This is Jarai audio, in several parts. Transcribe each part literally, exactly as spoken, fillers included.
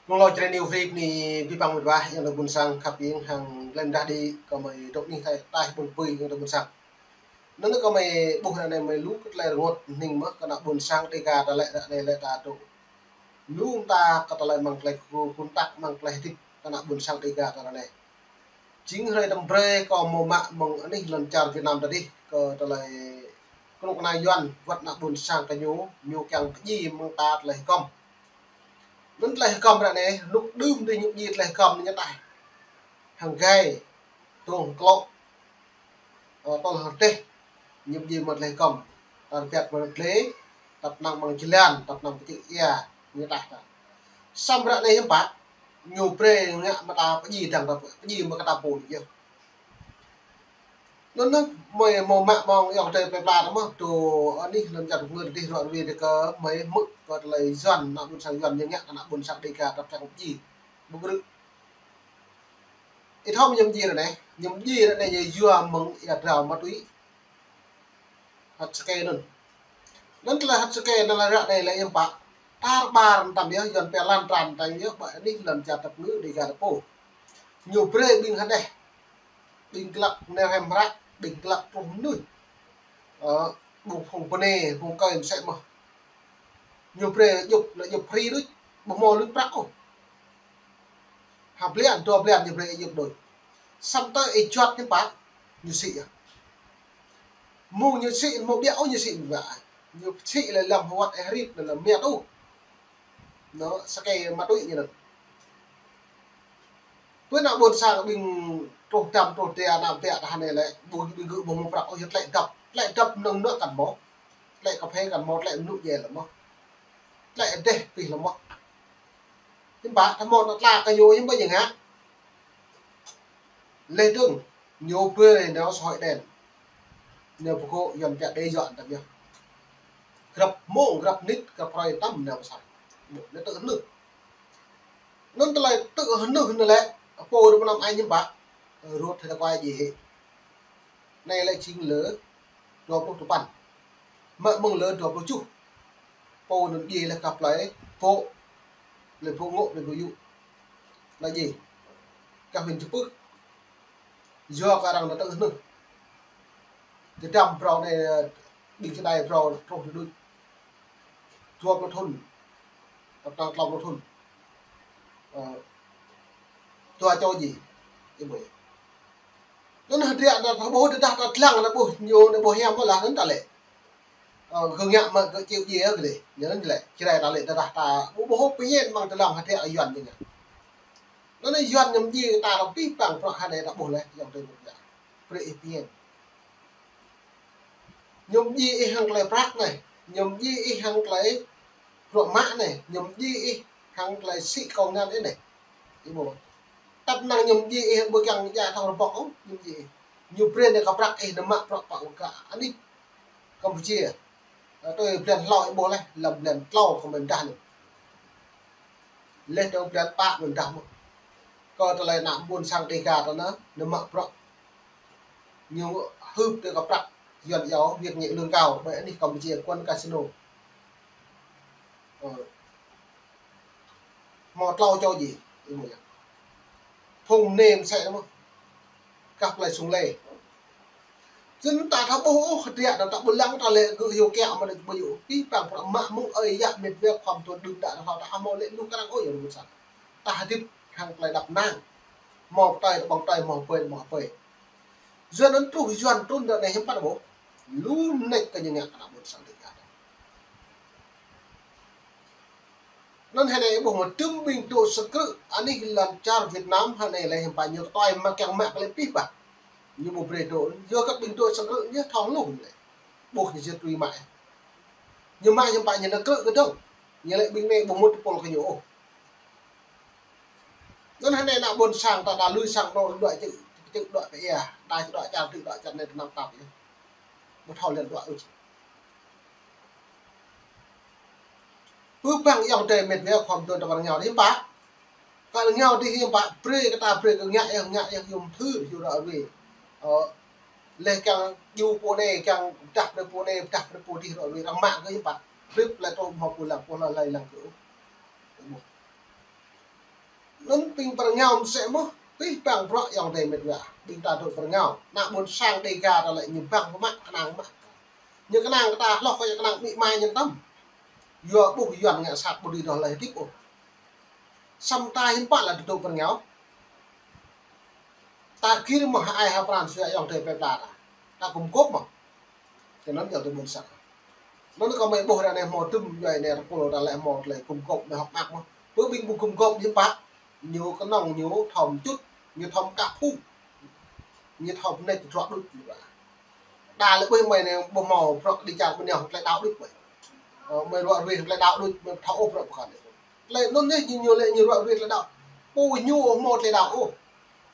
Mơ̆ng lŏ črăn New Free ni pi păng mĭt wa, yang tơ ƀuôn sang khăp ing hăng lĕm dah đi kơ mơi dŏ anih taih, taih ƀuôn pui yang tơ ƀuôn sang. Anŭn kơ mơi ƀuh ră anai mơi lu kơ tơlơi rơngot hning mơ̆ kơ ană ƀuôn sang Dega ta lĕ ră anai lĕ ta dŏ. Lu mơta kơ tơlơi mơ̆ng tơlơi ku-, kun tak mơ̆ng tơlơi hơdip kơ ană ƀuôn sang Dega ta ră anai. Jing hrơi tơm brơi kơ hmâo mă mơ̆ng anih lŏn čar Việt Nam ta dih kơ tơlơi kơnuk kơna Yuan wơ̆t ană ƀuôn sang kơ ñu, ñu kiăng pơjing mơ̆ng ta tơlơi hơgŏm. Anŭn tơlơi hơgŏm ră anai, rơnŭk đưm dih ñu pơjing tơlơi hơgŏm ñu taih. Hăng gai, tŏng klŏ, ơ, tŏl hơdeh, ñu pơjing mă tơlơi hơgŏm. Tar piăt mă tơlơi, tăp năng mă jơlan, tăp năng pơčeh ia, ñu taih ta. Samơ̆ ră anai hiư̆m pă, ñu brơi ngă mơta pơjing dăng ta, pơjing mă kơ ta pô yơh. Anŭn mơi hmâo mă mơ̆ng ayŏng adơi plơi pla ta mơ̆, tơ anih lŏn čar ngơ dih ruă rơwe dih kơ mơi hmư̆ kơ tơlơi Yuan, ană ƀuôn sang Yuan ñu ngă kơ ană ƀuôn sang Dega ta pơjing pơjing. Ƀu krư̆. Ih thâo ñu pơjing ră anai, ñu pơjing ră anai ñu yua mơ̆ng ia drao ma túy. Hăt sơkê anŭn. Anŭn tơlơi hăt sơkê anŭn lĕ ră anai lĕ hiư̆m pă. Tar ƀar mơtam yơh, Yuan pia lan tràn tanh yơh, ƀơi anih lŏn čar tăp ngơ Dega ta pô. Ñu brơi ƀing hơdeh. Ƀing glăk neh rem hră, ƀing glăk truh mơnuih. Ơ, ƀu phung bơnê, phung kơi mơsĕ mơ̆. Ñu brơi djŭp, lĕ djŭp free đôč, ƀu hmâo lui prăk ôh. Ha blan, dua blan ñu brơi djŭp đôč. Samơ̆ tơ ih juăt hiư̆m pă, ñu sĭ yơh. Mơ̆ng ñu sĭ, hmâo ƀiă ôh ñu sĭ ƀiă. Ñu sĭ lĕ lăm hơwăt ih rip lĕ lăm miăt ôh. Anŭn, sơkê ma túy ñu anŭn. Tui ană ƀuôn sang ƀing truh dăm truh dua ană ƀiă ta anai lĕ, ƀu ƀing gơ̆ ƀu hmâo prăk ôh, tơlơi dăp. Tơlơi dăp mơnơ̆ng anŭn kăn hmâo. Tơlơi kơphê kăn hmâo, tơlơi mơnŭ djai lĕ hmâo. Tơlơi hơdeh pih lĕ hmâo. Hiư̆m pă, ta hmâo ta tla kơ ñu, hiư̆m pă ñu ngă. Leh dơ̆ng, ñu brơi nao xã hội đen. Nao pơgŏ Yuan pia đe dọa tăm yơh. Grăp mông, grăp mơnit, grăp hrơi tăm nao pơsat. Ƀu, nao tŭ hơnưh. Anŭn tơlơi tŭ hơnưh anŭn lĕ, pô rơ̆ mơnam ai hiư̆m pă, rut hơdơ̆k djai hĭ. Anai lĕ jing lơ dua pluh tơpăn. Mă mơ̆ng lơ dua pluh tơjuh. Pô anŭn djai lĕ kơ plơi Pô, plơi Pô Ngŏ, plơi Pô Yŭ. Lĕ djai. Kơ huyện Chư Pưh. Yua kơ arăng nao tŭ hơnưh. Tơdăm phrâo anai, ƀing čơđai phrâo truh tơdŭč. Dua pluh thŭn. Tơpă tlâo pluh thŭn. Ơ, dua čô djai. Ih ƀuh. Anŭn hơdră ta ƀuh, tơdah ta lăng ta ƀuh ñu, ta ƀuh hiam ƀuh lah anŭn ta lĕ. Ơ, gơ̆ ngă mă gơ̆ čeo djai gơ̆ lĕ. Ñu anŭn lĕ, čơđai ta lĕ, tơdah ta ƀuh ƀuh pơñen mơ̆ng tơlơi hơdră Yuan ñu ngă. Anŭn Yuan ñu pơjing ta ră pih păng prăk hơdai ta ƀuh lĕ, ayŏng adơi ƀuh yơh. Brơi ih pơñen. Ñu pơjing ih hăng tơlơi prăk anai, ñu pơjing ih hăng tơlơi bruă mă anai, ñu pơjing ih hăng tơlơi sĭ kông ngăn anai. Ih ƀuh. Tăp năng ñu pơjing ih hăng ƀu kiăng djă thâo rơbŏk ôh, ñu pơjing ih. Ñu brơi anai kơ prăk ih nao mă prăk pă ƀu kă anih Campuchia. Ơ, tui blan hlâo ih ƀuh leh, lăm blan tlâo kơ mơi pơdah anai. Leh tơ blan pă mơi pơdah mơ̆. Kơ tơlơi ană ƀuôn sang Dega ta anai, nao mă prăk. Ñu hưp tui kơ prăk Yuan iâu việc nhẹ lương cao, ƀơi anih Campuchia quán casino. Ơ. Hmâo tlâo čô djai, ih ƀuh yơh. Phung nem sĕ mơ̆. Kah plơi sung lê. Sĭt ta thâo ƀuh ôh, hơdră ta ƀuh lăng ta lĕ gơ̆ hyu kiă mă đĕč ƀu yua. Pih păng prăk mă mơ̆ng ơi yă mĕt wa khua mơtuan đưm đă ta thâo ta hmâo lĕ lu kơ arăng ôh yua lu sa. Ta hơdip hăng plơi đăp năng. Hmâo pơtơi ta ƀơ̆ng pơtơi, hmâo pơi ta ƀơ̆ng pơi. Yuan anŭn truh Yuan trŭn ră anai hiư̆m pă ta ƀuh. Lu mơneč kơ ñu ngă kơ ană ƀuôn sang Dega ta. Anŭn hơnai ƀuh mơ̆ tơm ƀing dŏ sơkrư̆ anih lŏn čar Việt Nam hơnai lĕ hiư̆m pă ñu kơtuai mă kiăng mă kơ lĕ pih pă. Ñu ƀu brơi dŏ, yua kơ ƀing dŏ sơkrư̆ ñu thâo hluh lĕ. Ƀuh ñu jơt tui mă. Ñu mă hiư̆m pă ñu nao krư̆ kơdơ̆ng. Ñu lĕ ƀing anai ƀu mŭt tơpul kơ ñu ôh. Anŭn hơnai ană ƀuôn sang ta đa lui sang dŏ dŏ čư̆, čư̆ dŏ kơ ia, đa čư̆ dŏ čar, čư̆ dŏ čar anai tơnap tap yơh. Ƀu thâo lĕ dŏ ôh. Pơpă ayŏng adơi mĕt wa khua mơtuan ta ƀar rơngiao dih hiư̆m pă. Kơ rơngiao dih hiư̆m pă, brơi kơ ta brơi kơ ngă yơh, ngă yơh yôm thưr, yua ră ruai. Ơ, leh kiăng djru pô anai, kiăng pơdah brơi pô anai, pơdah brơi pô dih ră ruai, arăng mă kơ hiư̆m pă. Rip lĕ tơ̆ hmâo pô lăng, pô lăng lĕ lăng kơ. Anŭn ƀing pơrơngao mơsĕ mơ̆n, pih pang bruă ayŏng adơi met wa. Ƀing ta dŏ pơrơngao. Ană ƀôn sang Dêga ta lĕ ñu bang pơmă kơnang mă. Ñu kơnang kơ ta hloh kơ ñu kơnang amĭ ama ñu tăm. Yua ƀuh Yuan ngă sat ƀu dưi dŏ hlơi hơdip ôh. Samơ̆ ta hiư̆m pă lĕ dŏ pơrơngao. Ta gir mơ̆ ha ai ha pran sua ayŏng adơi plơi pla ta. Ta gum gôp mơ̆. Tui anŭn ayŏng adơi ƀôn sang. Anŭn kâo mơ̆ ƀuh ră anai hmâo tŭm yua anai rơpul ta lĕ hmâo tơlơi gum gôp mơ̆ hŏk mơak mơ̆. Ƀu ƀing ƀu gum gôp hiư̆m pă. Ñu kơnơ̆ng ñu thâo mơčut, ñu thâo mơkah phung. Ñu thâo mơneč tơdruă đôč ñu ƀă. Đa lĕ ƀuh mơi anai ƀu hmâo bruă kơđi čar ƀu nao hăng tơlơi đaŏ đôč mơi. Ơ, mơi ruă ruih tơlơi đaŏ đôč, mơi thâo ôh bruă pơkŏn. Tơlơi anŭn yơh ñu, ñu lĕ ñu ruă ruih tơlơi đaŏ. Ƀu ñu ôh hmâo tơlơi đaŏ ôh.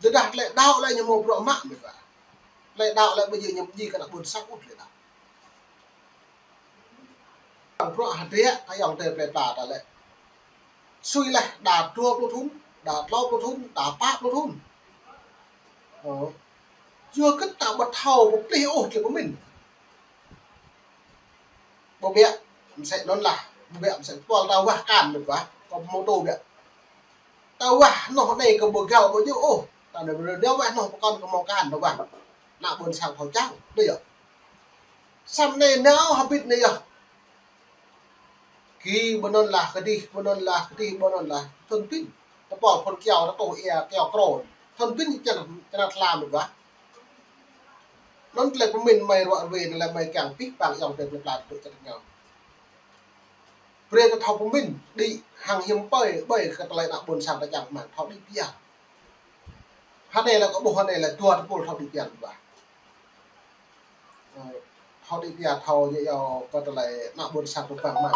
Tơdah tơlơi đaŏ lĕ ñu hmâo bruă mă mơi ƀă. Tơlơi đaŏ lĕ ƀu djơ̆ ñu či kơ ană ƀôn sang ôh tơlơi đaŏ. Bruă hơdră ayŏng adơi plơi pla ta lĕ. Sui leh đa dua pluh thŭn, đa klâo pluh thŭn, đa pă pluh thŭn. Ơ. Yua kơ ta ƀu thâo pơplih ôh tơlơi pơmĭn. Ƀu biă, mơsĕ anŭn lah, ƀu biă mơsĕ pol ta wah akan mơ̆n ƀă, kơ mô tô biă. Ta wah hơnoh anai kơ ƀu gao ƀu djơ̆ ôh. Ta anai ƀu djơ̆ wah hơnoh pơkŏn kơ hmâo akan ta wah. Ană ƀôn sang thâo čang, anai yơh. Samơ̆ anai nao hơbĭt anai yơh. Kơ ƀu anŭn lah kơdih, ƀu anŭn lah kơdih, ƀu anŭn lah. Thŭn pĭn. Ta pol phŭn kiao, ta tuh ia kiao krô. Thŭn pĭn čan, čan tlam mơ̆n ƀă. Anŭn tơlơi pơmĭn mơi ruă ruih anai lĕ mơi kiăng pih pang ayŏng adơi plơi pla dŏ čar ta ngao. Brơi ta thâo pơmĭn, đĭ hăng hiư̆m pơi, ƀơi kơ tơlơi ană ƀôn sang ta čang mơ̆n, thâo đĭ pia. Hơnai lĕ kâo ƀuh hơnai lĕ dua tơpul thâo đĭ pia ƀă. Ơ, thâo đĭ pia thâo ñu yua kơ tơlơi ană ƀôn sang ta bang mơ̆n.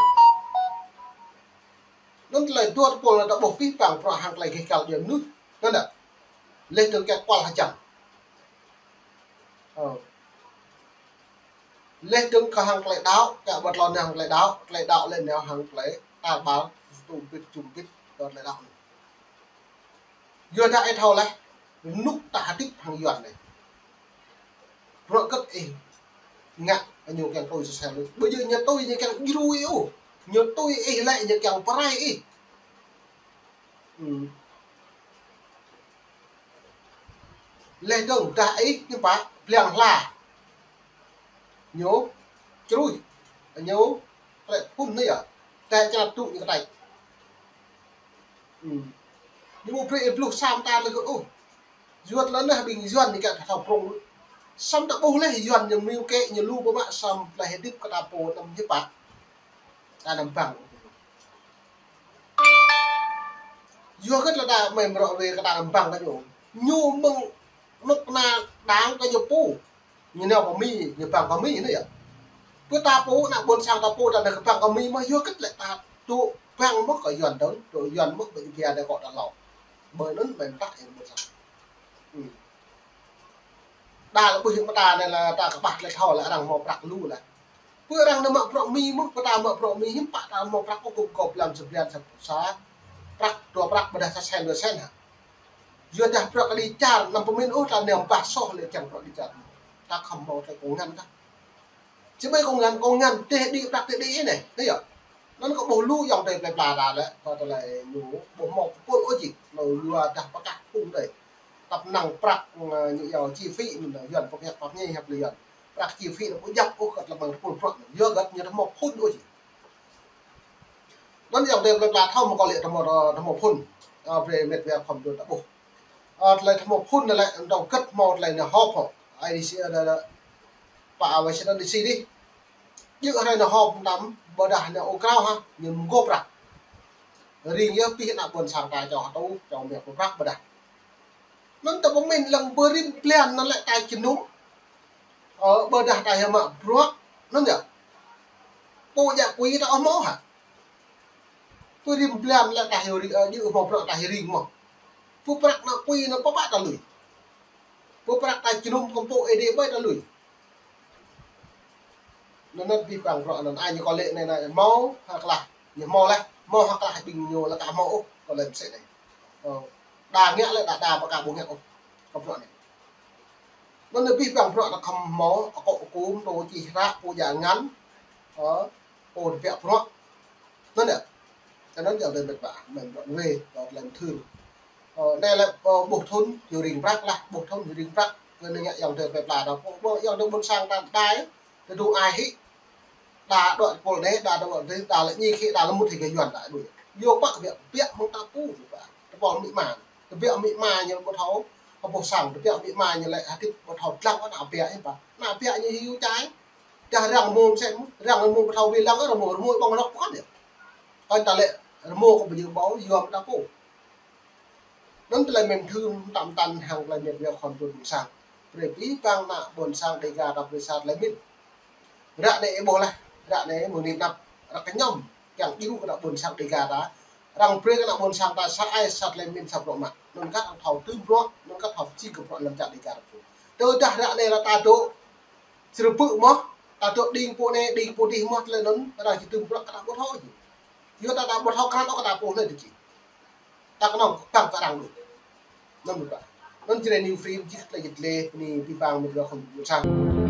Anŭn tơlơi dua tơpul anai ta ƀuh pih pang bruă hăng tơlơi gêh gal djuai mơnuih. Anŭn đa. Leh dơ̆ng kơ kual hơjăn. Ơ. Leh dơ̆ng kơ hăng tơlơi đaŏ, kơ ƀu tlôn hăng tơlơi đaŏ, tơlơi đaŏ lĕ nao hăng tơlơi tar ƀar, tŭ bit, jum bit, dŏ tơlơi đaŏ. Yua dah ih thâo leh, rơnŭk ta hơdip hăng Yuan anai. Bruă hơget ih ngă, ñu kiăng tui sơsel. Ƀu djơ̆ ñu tui ñu kiăng djru ih ôh. Ñu tui ih lĕ ñu kiăng pơrai ih. Hmm. Leh dơ̆ng dah ih ñu pă blang hla. Ñu čruih. Ñu trĕ phŭn anai yơh. Tĕ črăt tŭ ñu kơtĕč. Hmm. Ñu ƀu brơi ih bluh sa mơta lĕ gơ̆ ôh. Yua tơlơi anai ƀing Yuan ñu kiăng thâo prŏng. Samơ̆ ta ƀuh leh Yuan ñu mơ̆ng kĕ ñu lu pơmă samơ̆ tơlơi hơdip kơ ta pô anăm hiư̆m pă. Ta anăm bang. Yua hơget lĕ ta mơi mrŏ wê kơ ta anăm bang kơ ñu. Ñu mơ̆ng anŭk ană đang kơ ñu pô. Ñu nao pơ Mi, ñu bang pơ Mi anai yơh. Pơ ta pô, ană ƀôn sang ta pô, ta nao kơ bang pơ Mi mơ̆ yua hơget lĕ ta dŏ bang mơ̆ kơ Yuan dơ̆ng, dŏ Yuan mơ̆ ƀing pia đe kŏ ta lŏ. Ƀơi anŭn mơi mơta yơh ƀôn sang. Hmm. Đa lĕ ƀu hiư̆m pă ta anai lĕ ta kơƀah lĕ thâo lĕ arăng hmâo prăk lu lĕ. Pơ arăng nao mă bruă Mi mơ̆, pơ ta mă bruă Mi hiư̆m pă ta hmâo prăk kơ gŏp gŏp lăm sa blan sa sa. Prăk dua prăk ƀôdah sa sen dua sen hă. Yua dah bruă kơđi čar anăm pơmĭn ôh ta nao ƀah soh lĕ čang bruă kơđi čar. Ta khŏm hmâo tơlơi kông ngăn ta. Či ƀai kông ngăn, kông ngăn teh đĭ prăk teh đĭ anai. Anai yơh. Anŭn kâo ƀuh lu ayŏng adơi plơi pla ta lĕ, kơ tơlơi ñu ƀu hmâo pơpul ôh či. Lu yua dah pơkă phung đơi. Tăp năng prăk, ơ, ñu yua chi phí, anŭn Yuan pơkă pap ñai hăp lĕ Yuan. Prăk chi phí anŭn ƀu djăp ôh kơ tơlơi ƀing tơpul prăk. Yua hơget ñu ƀu hmâo phŭn ôh či. Anŭn ayŏng adơi plơi pla thâo mơ̆ kâo lĕ tơhmô, tơhmô phŭn. Ơ, brơi met wa khŏm dŏ ta ƀuh. Ơ, tơlơi tơhmô phŭn anai lĕ, anŭn hơget hmâo tơlơi nao họp hŏ. Ai đi si, ơ, đa, đa. Pă Washington D C dih. Djơ̆ hrơi nao họp mơtam, ƀôdah nao ôh krao hă, ñu mơgôp prăk. Ring yơh pih ană ƀôn sang ta čô hơtŭ, čô mĕk pơprăk ƀôdah. Anŭn ta pơmĭn lăng ƀơi rĭm blan anŭn lĕ ta jơnum. Ơ, ƀôdah ta hyu mă bruă, anŭn yơh. Pô djă kui ta ƀu hmâo hă. Ƀơi rĭm blan lĕ ta hyu ri-, ơ, djơ̆ hmâo bruă ta hyu ring mơ̆. Pơprăk ană kui anŭn pơpă ta lui. Pơprăk ta jơnum kơmpŏk ê đê ƀai ta lui. Anŭn anŭn pih pang bruă anŭn ai ñu kâo lĕ anai anai hmâo hơklah. Ñu hmâo leh, hmâo hơklah ƀing ñu lĕ ka hmâo ôh, kâo lĕ mơsĕ anai. Ơ, đa ngă lĕ đa, đa pơkă ƀu ngă ôh. Kơ bruă anai. Anŭn anŭn pih pang bruă anŭn khŏm hmâo, akŏ kŭm, tô čih hră, pô djă ngăn. Ơ, pô tơbiă bruă. Anŭn yơh. Anŭn yơh lĕ met wa, mơi bruă wê, kơ lĕ mơthưr. Ơ, anai lĕ, ơ, ƀuh thŭn, yua ring prăk lah, ƀuh thŭn, yua ring prăk. Kơ anai ngă ayŏng adơi plơi pla ta, ƀuh, ƀuh ayŏng adơi ƀôn sang ta, đai, tơdung ai hĭ. Đa đuaĭ pôl anai, đa đuaĭ anai, đa lĕ ñi khĭ, đa lĕ mŭt hĭ kơ Yuan đa đuaĭ. Yua ƀă kơ biă, biă mơ̆ng ta pô, biă. Tơbiă amĭ ama. Tơbiă amĭ ama ñu ƀu thâo, ƀu sang, tơbiă amĭ ama ñu lĕ hơdip ƀu thâo dlăng ană biă hiư̆m pă. Ană biă ñu hiu čai. Dah răng rơmô mơsĕ, răng rơmô ƀu thâo wai lăng, rơmô, rơmô ƀơ̆ng rơnŏk pơkŏn yơh. Kơ ta lĕ rơmô kơ ƀu djơ̆ ƀâo, yua mơ̆ng ta pô. Anŭn tơlơi mĭn thưm tam tăn hăng tơlơi mĭn yua khŏm ƀôn sang. Brơi abih bang ană ƀôn sang Dêga ta brơi sa tơlơi mĭn. Ră anai ih ƀuh laih, ră anai mơ̆ng anăp, ră kơ ñăm, kiăng djru kơ ană ƀôn sang Dêga ta. Arăng brơi kơ ană ƀôn sang ta sa ai sa tơlơi mĭn sa bruă mă. Anŭn kah arăng thâo tŭ bruă, anŭn kah thâo pơjing kơ bruă lăm čar Dêga ta pô. Tơdah ră anai lĕ ta dŏ srơbư̆ mơ̆n, ta dŏ đing pô anai, đing pô adih mơ̆n, tơlơi anŭn arăng či tŭ bruă kơ ta ƀu thâo ôh. Yua ta, ta ƀu thâo krăn ôh kơ ta pô hlơi tơčih. Ta kơnơ̆ng pơpă kơ arăng đôč. Anŭn ƀă. Anŭn Jrai New Frame, jih tơlơi jih tơlơi, bơni abih bang mơ̆ng tơlơi khŏm ƀôn sang.